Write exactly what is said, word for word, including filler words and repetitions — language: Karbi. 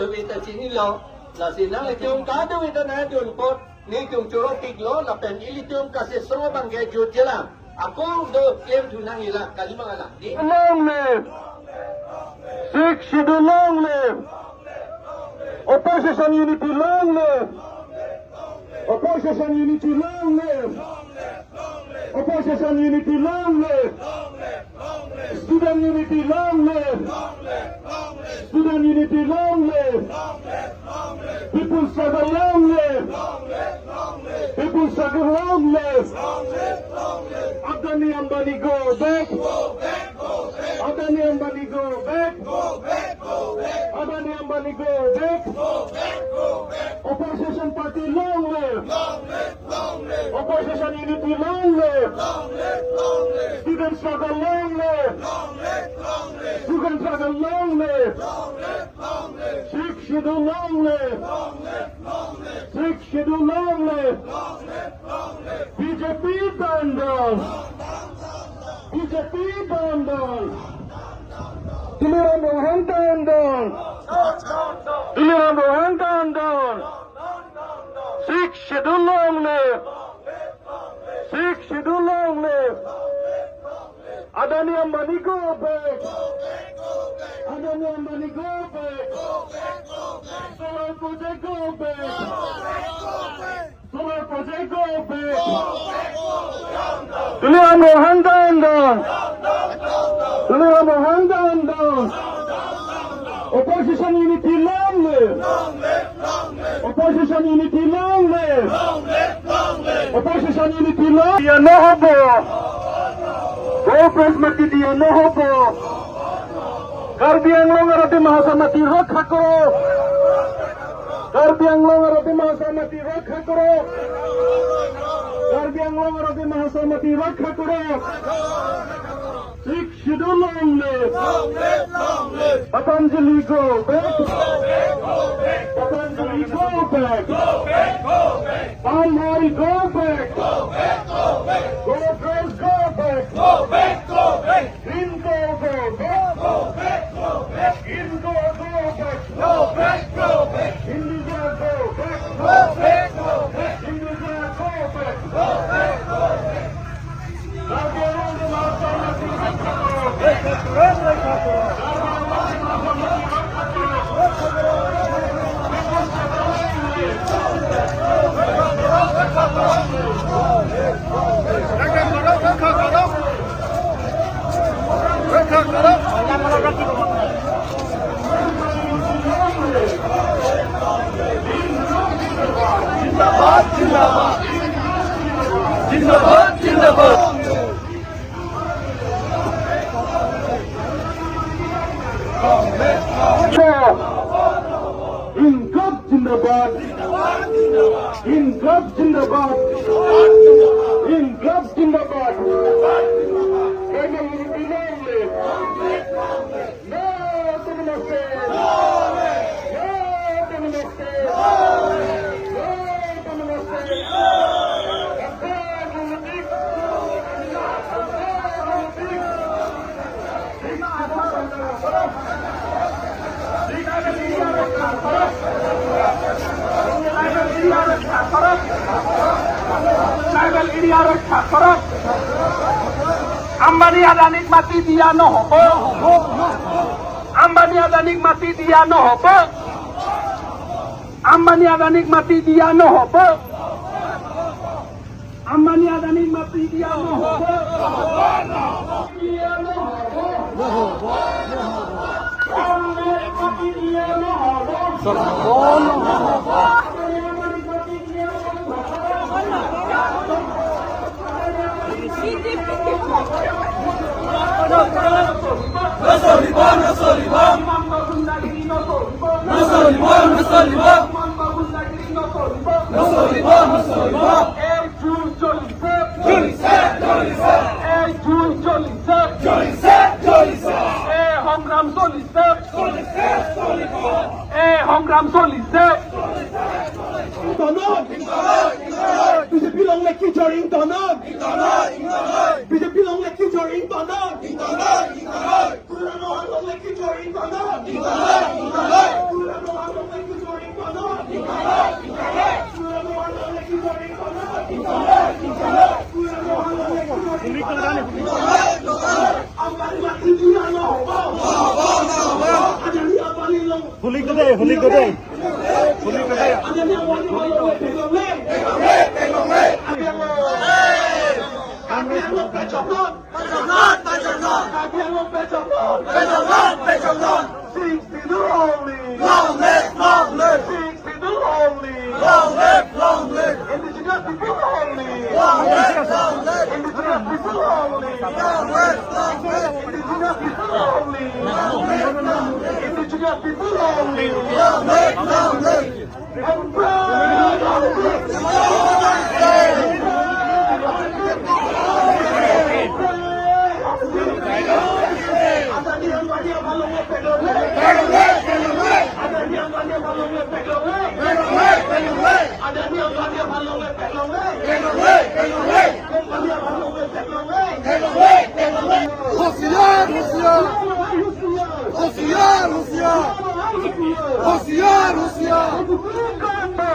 Dove ta chinilo, lasi nanglitum kadove ta nangdun apot, nelitum choro-iklo, lapen ilitum kasesro abang ke jutjelang. Ako do klemthu nang ila, kali bang ala. Di? Long live! Sixth Schedule long live! Opposition unity long live! Opposition unity long live! Opposition unity long live! Student unity long live! Student unity long live! People struggle long live! People struggle long live! Adani Ambani go back! Adani Ambani go back! Adani Ambani go back! Opposition party long live! Opposition unity long live! Student struggle long live! Student struggle long live! Sixth Schedule long live! Sixth Schedule long live! B J P burn down! B J P burn down! Tuliram Ronghang down down! Tuliram Ronghang down down! Sixth Schedule long live! Sixth Schedule long live! Adani Ambani go back! Adani Ambani go back! Solar project go back! Solar project go back! Tuliram Ronghang down down! Tuliram Ronghang down down! Opposition unity long live! Opposition unity long live! Opposition unity long live! Diya nohobo! Go press mati diya nohobo! Karbi Anglong arat Dima Hasao mati rakha koro! Karbi Anglong arat Dima Hasao mati rakha koro! Karbi Anglong arat Dima Hasao mati rakha koro! Sixth Schedule long live! Patanjali go back! Patanjali go back! Palm oil go back! Go press go back! Green go, go back! Green go, go back! Go back, go back. Hindutva go back. Go back, go back. Hindutva go back. Go back, go back. Zindabad, zindabad. Zindabad, zindabad. Inqilab zindabad. Inqilab zindabad. Inqilab zindabad. Narayan Modi long live. No autonomous state! No autonomous state! No autonomous state! Tribal area rakha korok. Ambani Adanik mati diya nohobo. Ambani Adanik mati diya nohobo. Ambani Adanik mati diya nohobo. Ambani Adanik mati diya nohobo. Diya nohobo. Ambani mati diya nohobo. Ambani mati diya nohobo. Songrab cholibo. Songrab cholibo. Inqilab cholibo. B J P longle kejor, inqilab. B J P longle kejor, inqilab. Inqilab, inqilab. Tuliram Ronghang longle kejor, inqilab. Inqilab, inqilab. Tuliram Ronghang Huli gede, huli gede. Huli gede. Sixth Schedule only. Long live, long live. Sixth Schedule only. Long live, long live. Indigenous people only. Long live, long live. Indigenous people only. Long live, long live. Indigenous people only. Long live, long live. Indigenous people only. Long live, long live. Hoshiyar, Hoshiyar. Hoshiyar, Hoshiyar. Hoshiyar, Hoshiyar.